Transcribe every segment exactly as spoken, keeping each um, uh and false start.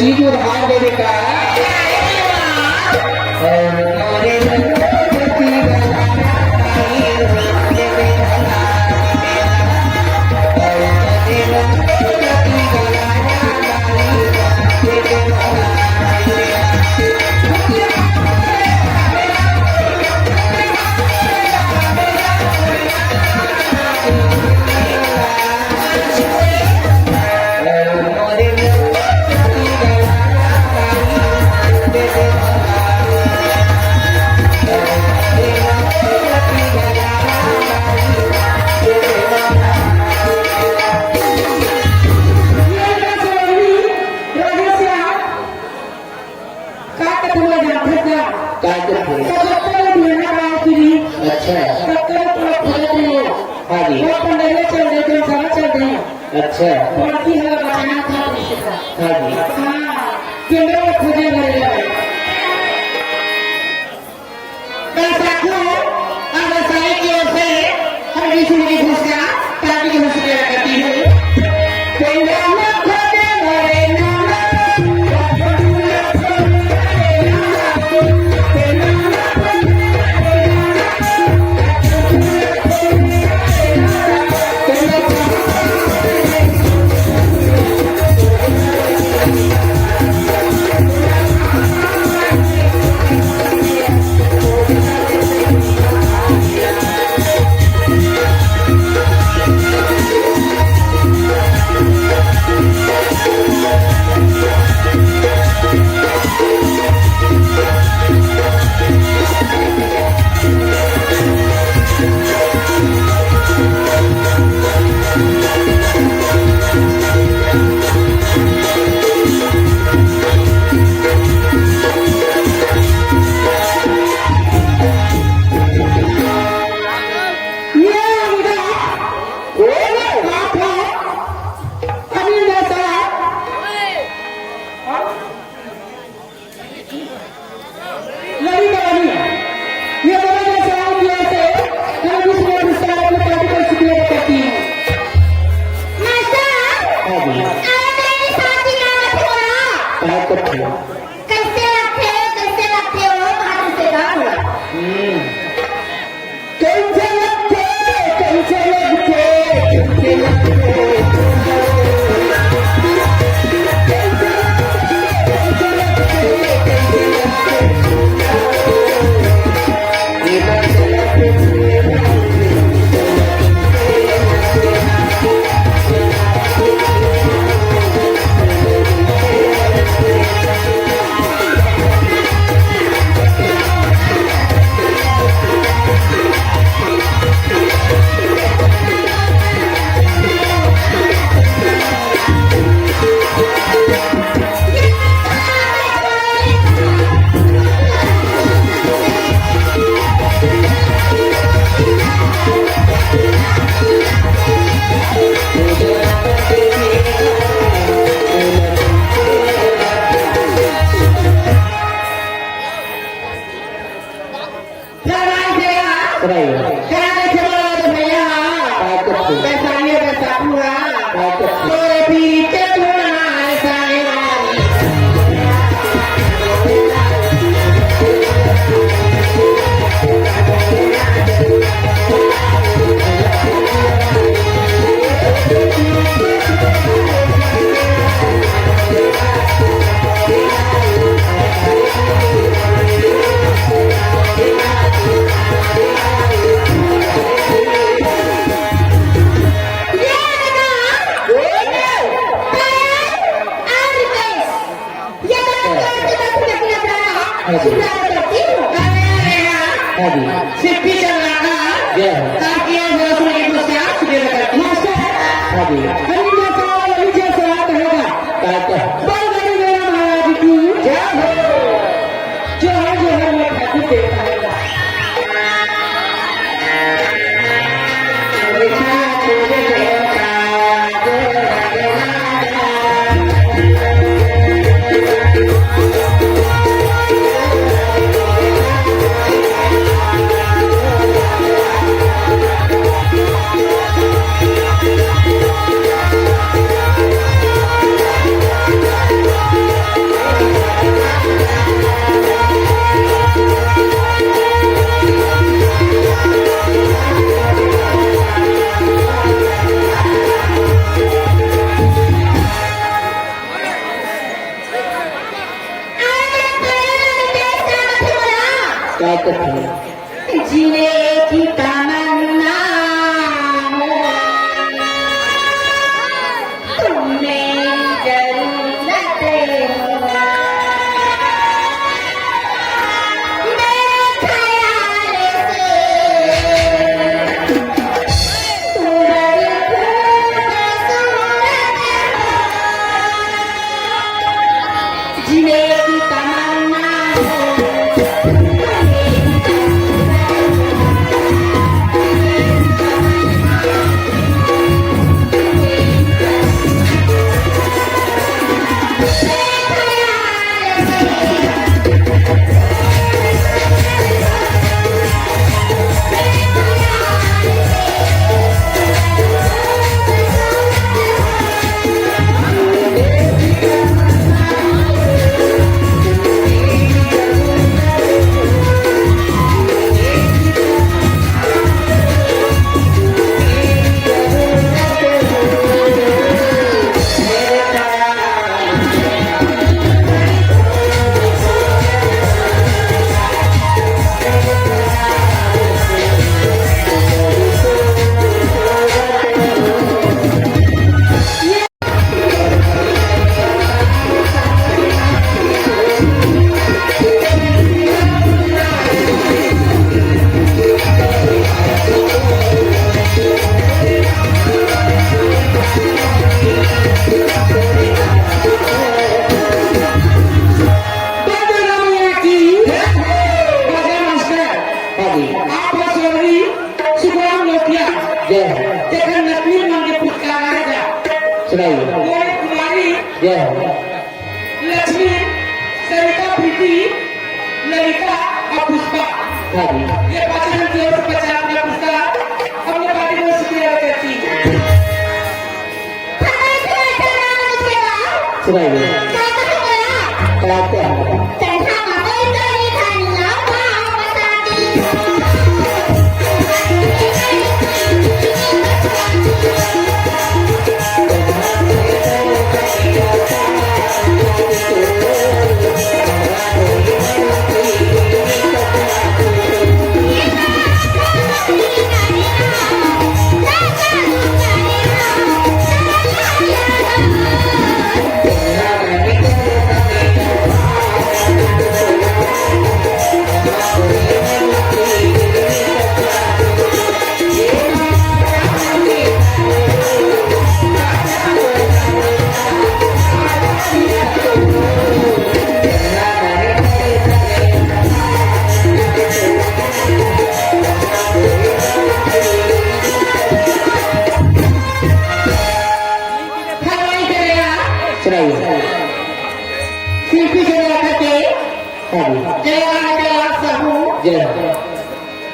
ये जो हार देवे का। का कथे मोला जानथस का? का कथे? कतको बिहना गाँव की री। अच्छा। कतको पूरा खोजत रहिए। हाँ जी। वो पंडरिया चल दे, तो सारा चल दे। अच्छा। बाकी हला बचाना था, रिश्ता। हाँ जी। हाँ, केंद्र में खोजे भरे लगे। बैसाखी हो, और वैशाली की ओर से हम विष्णु की घोषणा पार्टी की ओर से करती हूँ। लड़ी का बनी। ये बड़ा जैसा आम दिया से हम दूसरे विस्तार में पार्टी कर चुके हैं, करती हैं। मास्टर, हाँ जी। अरे मेरी साथी का मत बोला। कहाँ तक किया? कैसे रखे, कैसे रखे हो, बाहर से बाहर। हम्म। कैसे लगते, कैसे लगते, कैसे लगते। प्रणाम भैया। प्रणाम। प्रणाम देखे वाला तो भैया। हाँ, तो ठीक। वैशाली, वैशाखू, हाँ। हाँ, तो ठीक। तोरे पीछे तू ना ऐसा नहीं। हाँ जी। सिप्पी चंद्राकर। जय हो। ताकि आज रसूल की मुस्कान सुबह तक। मास्टर। हाँ जी। अरे, ये सवाल, अभी जो सवाल रहेगा। क्या, क्या? बहुत बड़ी मेरा महाराज की। जय हो। जोहार, जोहार, मैं ठाकुर देवता है। सुनाइए। मोहित कुमारी, जय हो। लक्ष्मी, सरिता, प्रीति, ललिता और पुष्पा। हाँ जी। ये पांचों जन की ओर से पचास हजार पुरस्कार अपने पार्टी को शुक्रिया अदा करती है। सुनाइए। सुनाइए। शिल्पी जगह के हाँ जी। जय राम, जय राम साहू। जय हो।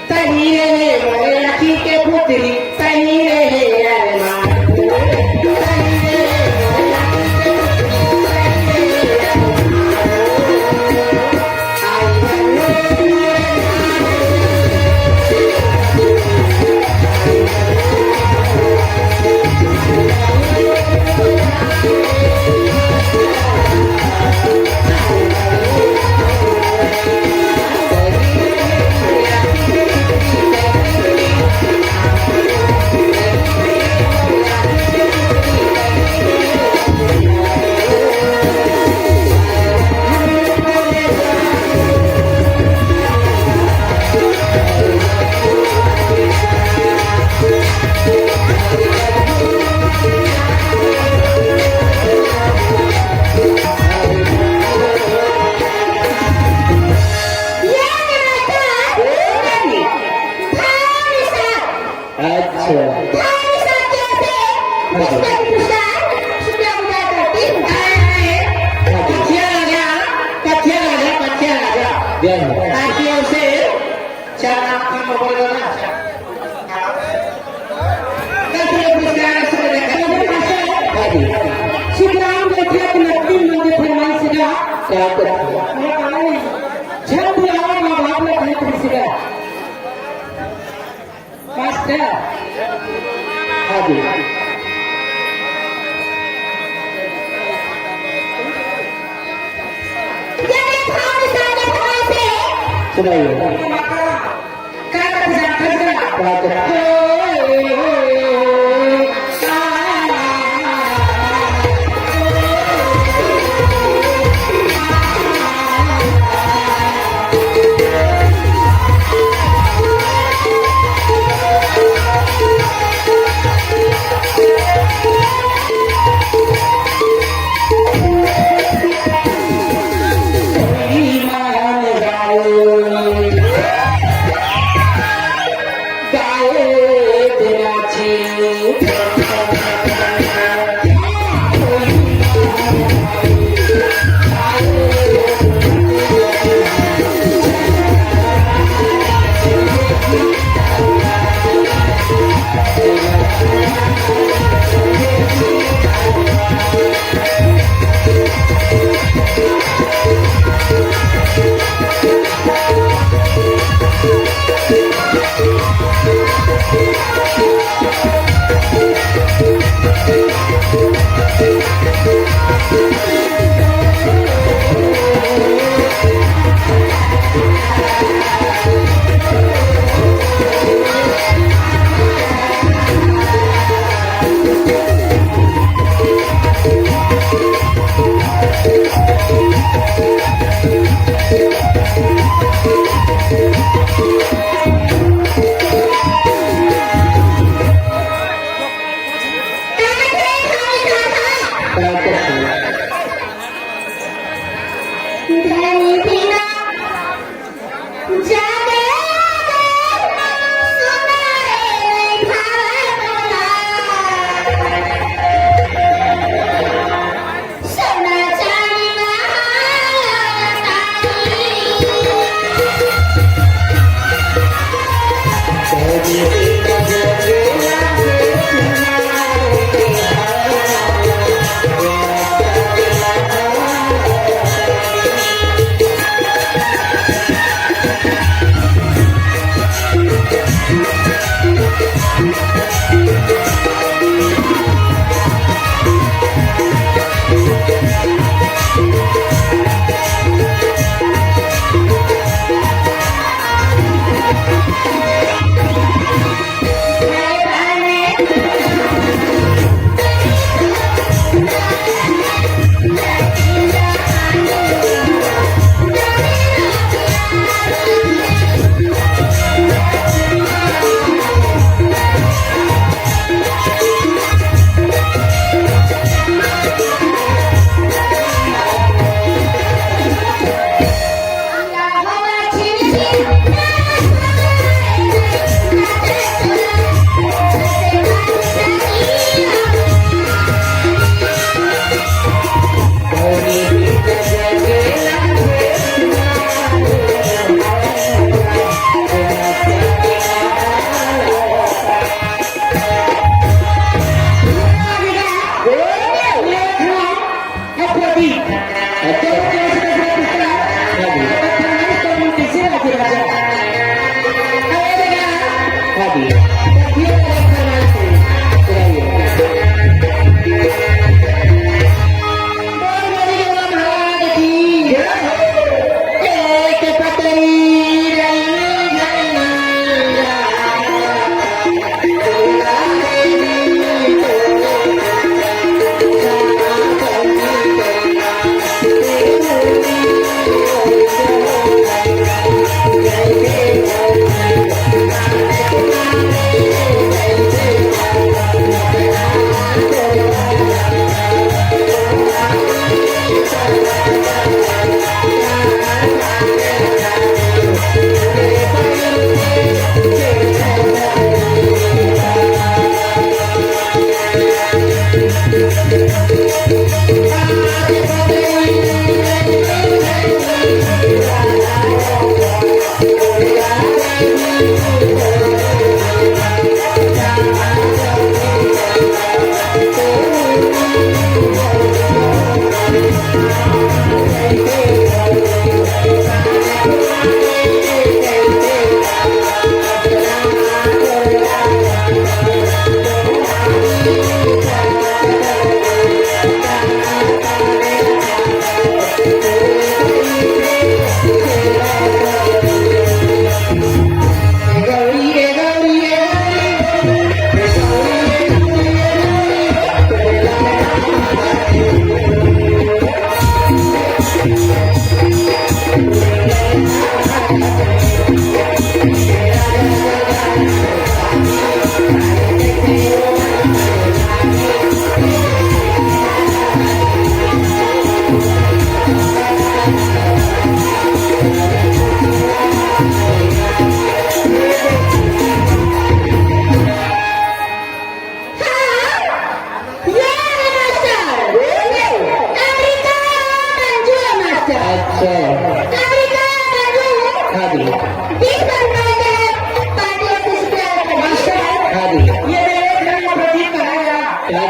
तही रे मोरे आँखी के पुतरी, तही रे अरमान। अच्छा। जय हो। हाँ जी। सुखराम देखिए अपने तीन मंदिर फरमाइश का। क्या करते हैं? मैं कहा नहीं। जब भी आओ, माँ बाप ने कहीं किसी का। मास्टर। हाँ जी। सुनाइए।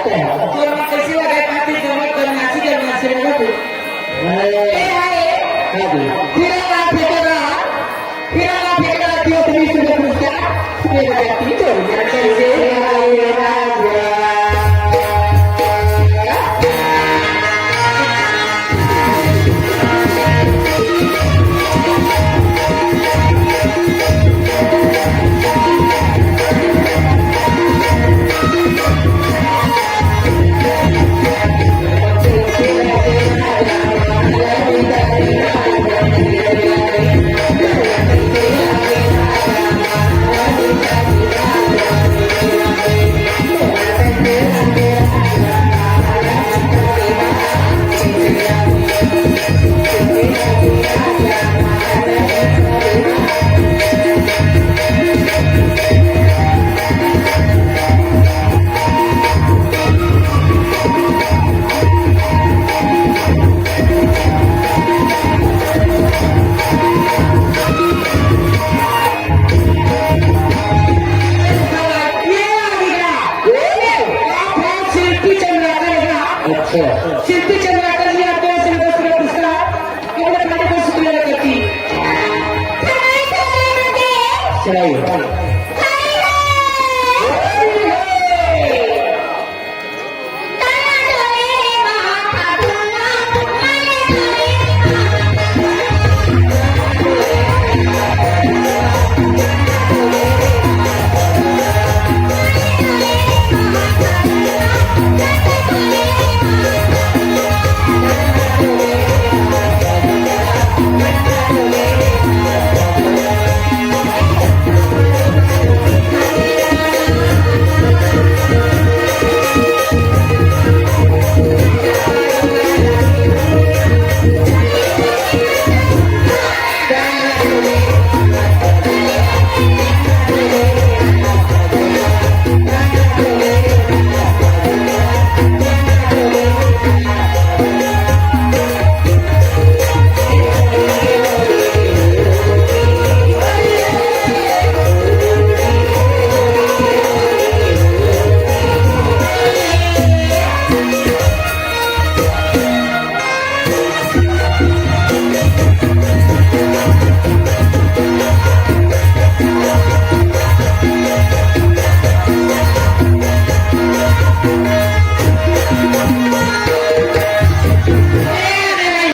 तोर मन कैसे लगे? काफी जमत कर नाची कर नाच रहे हो तू। अरे, ए, हाय। हाँ जी। फिर आला फेंकेगा, फिर आला फेंकेगा, क्यों तुम्हें सुबह पूछा? ये बजाती तो कैसे आएगा? शिल्पी चंद्राकर जी, आपको सिंगल पुरस्कार अपने खाते पर शुक्रिया अदा करती। सही।